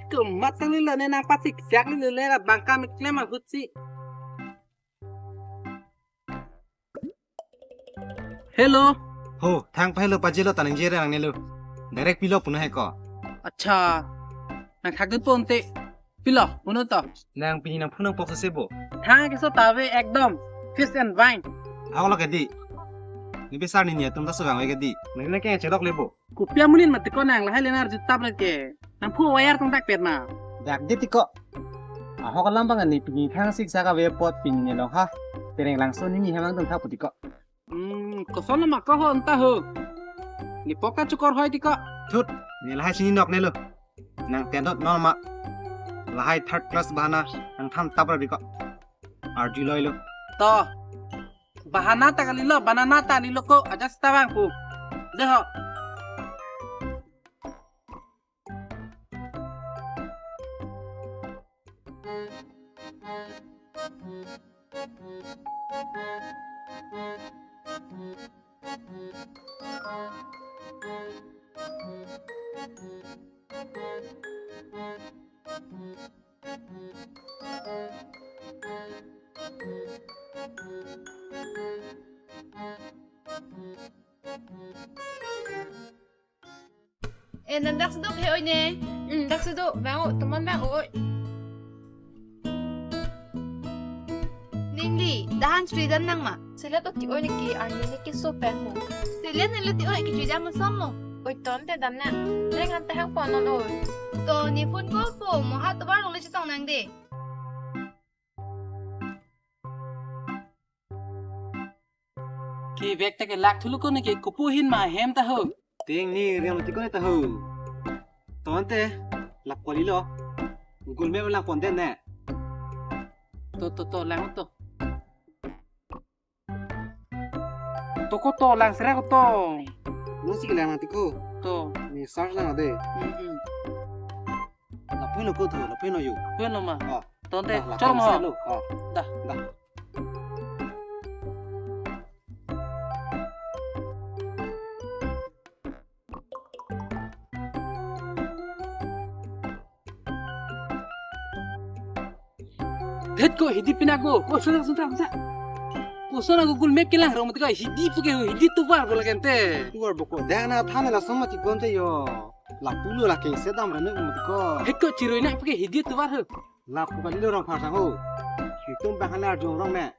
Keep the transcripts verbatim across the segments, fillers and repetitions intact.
Komat tang lilo ne nang pasiksak lilo le la bangka meklem ahut si. Hello. Ho, thang pa hello pajelo tanang jere nangnelo. Direct pilo puno he ko. Acha. Nang thakdun ponte. Pilo, puno to. Nang pini nangphu nangpok sese bo. Thang keso tave ekdom. Fish and wine. Ako lo kedi. Ni besar ni niya tum ta subang we kedi. Nang nang ke chelok lebo. Kopi amonit mati ko nang lahai le nar jutap le ke. Nangphu wire tong tak pet ma. Dak de tiko. Ahok alam bang ani pini thang siksak ave apot pini ne long ha. Tereng langso ni ni hemang tong thap tiko. Hmm, koson ma ko ho anta ho. Ni poka chukor hoi tiko. Thut, ni lahai sini nok ne lo. Nang tendot nol ma. Lahai third class bahana nang tham tap ra tiko. Arjuloi lo. To. Bahana ta kalilo, banana ta nilo ko aja seta bang pu. Deho. Eh, nang dak sudok he oi ne. Hmm, dak sudok. Bang o, teman bang o, oi. Ningli, dahan Sri dan nang ma. Selet o ti oi ne ki, ani ne ki so pen mo. Selet ne lo ti oi ki Sri dan mo som mo. Oi ton te dan nang. Reng an te hang pon non oi. To ni phone ko po, mo ha tovar lo le chetong nang de. Kevek ta kelak thulo ko ne ke kopu hin ma hem ta ho. Ting ni riam ti ko ne ta ho. Tonte lap ko lilo. Google Map lang pon den ne. To to to lang to. To ko to lang sera ko to. Mo si lang ti ko. To. Ni search lang de. Hmm, hmm. Lapu lo ko to, lapu lo yo. Ko lo ma. Oh. Tonte dah, chom ho. Lo. Oh. Dah. Dah. Thet ko hidi pina ko. Ko sona sona sona. Ko sona Google Map kelang rong mati ko hidi pu ke hidi tovar bola kente. Tovar bo ko. Dang na thane la soma ti konte yo. Lapu lo la ke se dam rane mati ko. Thet ko chiroi na pu ke hidi tovar ho. Lapu kalilo rong phar sang ho. Itum bang hala arjung rong ne.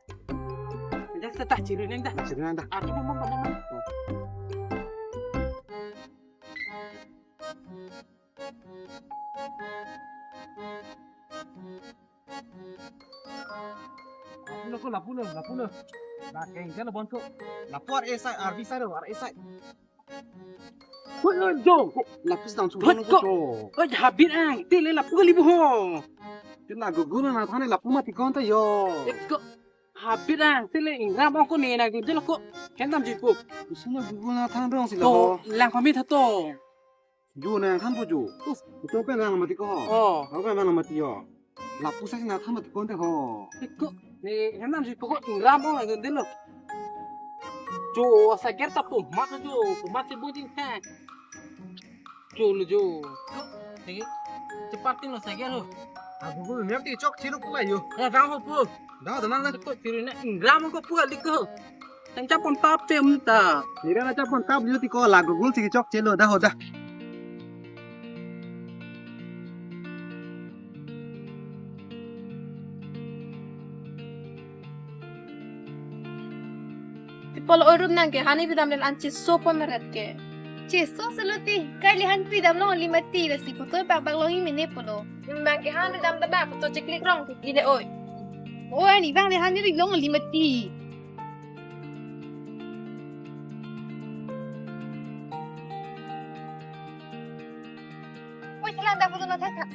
Dah, dah, dah, chiroi nang dah. Chiroi nang dah. Aduh, mama, mama. Oh. Lapu lo, lapu lo, lapu lo. Dak keng jalo bonso. Lapu ar esai, arbi sai lo, ar esai. Hoi, hoi, jo. Lapu sedang sudah. Hoi, nunggu ko. Jo. Hoi, habit ang. Tele lapu kali bo ho. Tena gugu na thane lapu mati konta yo. Ko habit ang. Tele ingram ko ne na gugu ko. Kendam jipu. Isina gugu na thang dong sila ho. Lang kami thato. Ju na thang po ju. Us. Ito pe lang mati ko. Oh. Ako pe lang mati yo. Lapu sa na thama ti konte ho. Iko, ne, henam si pokok ingram ong lagi dilo. Jo, sager ta pumat jo, pumat si bujing ha. Jo lo jo. Ne, cepat tin lo sager ho. Aku pun niat ti chok chiruk pula yo. Ya, bang ho pu. Dah, tenang lah. Ko chirina ingram ko pu alik ko. Tang chap pon tap tem ta. Nira na chap pon tap liyo ti ko la Google si chok chelo dah ho dah. Tipol orum nang ke hani bidam le anchi sopon ret ke. Cheso selo ti, kai le han bidam long limati la si photo bak bak long imene polo. Bang ke han bidam da bak photo cheklik rong ke le oi. Oi ani bang le han ri long limati. Oi, lang dak photo na thak thak.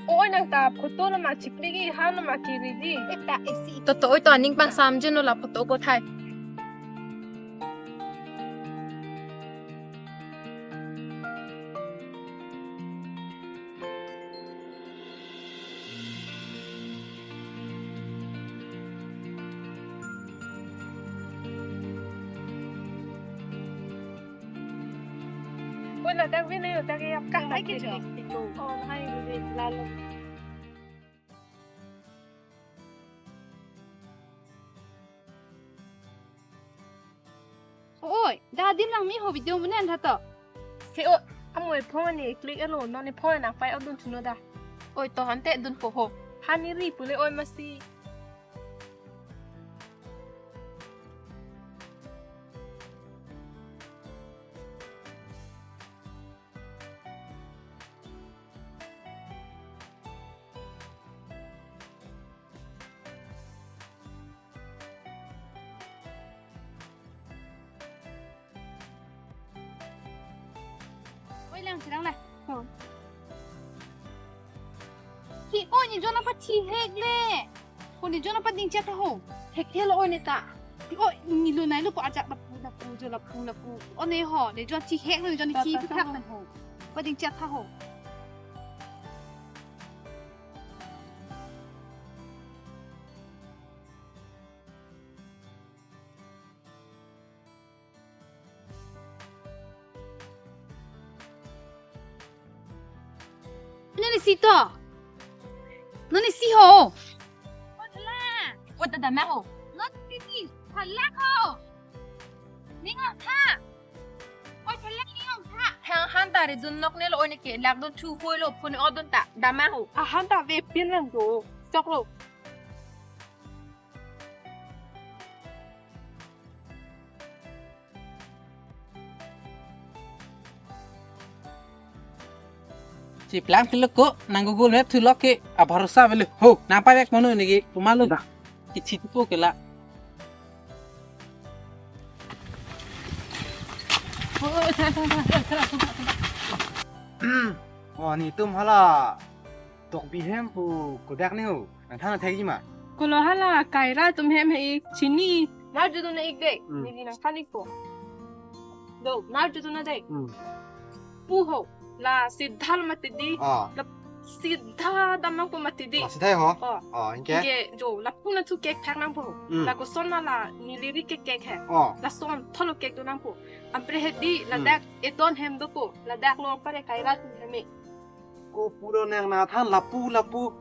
Oi, nang ta photo na ma chikli ki, ha na ma kiri di. Eta esi. To to, oi to aning pang samjun no la photo ko thai. Ko ladak vin ayo, dak yap kah hai ke jo. Oh, hai ke jo. Oi, da adim langme ho, video menen tha to. He oi, amo ephone ne click alo, non ephone nangpai odun thuno da. Oi, to hante dunpo ho. Hani ri pule oi masi. Oi lang, chirang lang. Oh. Hi, oi, ne jo nangpathi hek le. Ko ne jo nangpading chat ho. Hek helo oi ne ta. Hi, oi, ne lo nai lo ko ajak lapu, lapu, jo lapu, lapu. O ne ho, ne jo thi hek lo, ne jo ne Ta, thi ta, ta, thak ta. Ho. Pading chat ho. Non isi to. Non isi ho. Oi, thala. Oi, tadam ho. Non isi. Thala ho. Ning ong tha. Oi, thala ning ong tha. Han, han ta ri dun nok ne lo, oi ne ke lak dun thu hoi lo, phone odun ta. Dam ho. A han ta ve pin lang do. Chok lo. Chiplang pilo ko, nang Google Map thu lok ke, abharosa velo. Ho, nangpavek mono nigi, pumalo. Da. Kichi tu ko kela. Oh, netum hala. Tokbi hem pu kodak ne ho. Nangthan thekji ma? Kolo hala Kaira atum hem he-ik chini. Nar judun ne-ik de. Hmm. Neli nangthan-ikpo. Do, nar judun ne de. Hmm. Pu ho. La sidha lo mati di. Ah. La sidha dam nangpo mati di. La sidha ho? Oh. Ah, anke? Anke jo, lapu nangthu kek phak nangpo. Hmm. La koson ma la neli ri kek kek he. Ah. Lason thotlo kek do nangpo. Anpre he di, hmm, ladak edon hem dopo. Ladak lo pare Kaira atum hem he. Ko pura nang nangthan lapu lapu.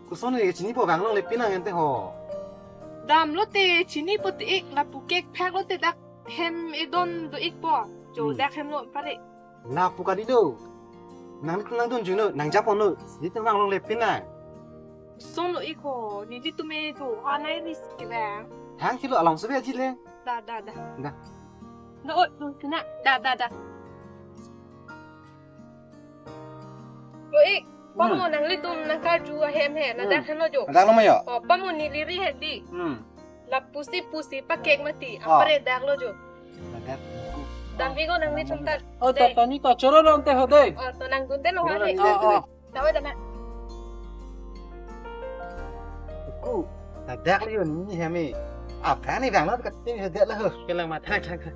Koson le chinipo, vang longle pinang ente ho. Dam lote chinipo te-ik, lapu kek phak lote dak hem edon do-ikpo. Jo, hmm, dak hem lo pare. Lapu kali do. Nang nangdun juno, nang japon lo. Di te vang longle pinang. Son lo-ik ho, nelitum e do, anai risk ke bang. Hang kilo along sebe aji le. Da, da, da. Da. Da, oi, do, kena. Da, da, da. Oi, pamo, hmm, nanglitum nangkarju ahem he, ladak, hmm, henlo jo. Ladak lo ma jo? Oh, pamo neli ri he di. Hmm. Lapusi pusi pakek mati, ah, anpre dak lo jo. Ladak. Damji ko nanglitum ta. Oh, de. To, to, ni to choro lo ante ho de. Oh, to nangdunde lo ha he. Oh, oh. Dawa dana. Ku, ladak liyo ni hem e. Apa ni bang lo kat ni ladak lo. Kelang matha thang thang.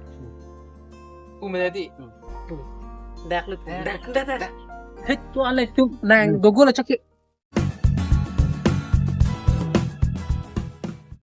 Ku mena di. Dak lo. Dak, dak, dak. Hei, tu alai tu nang, hmm, Google chak.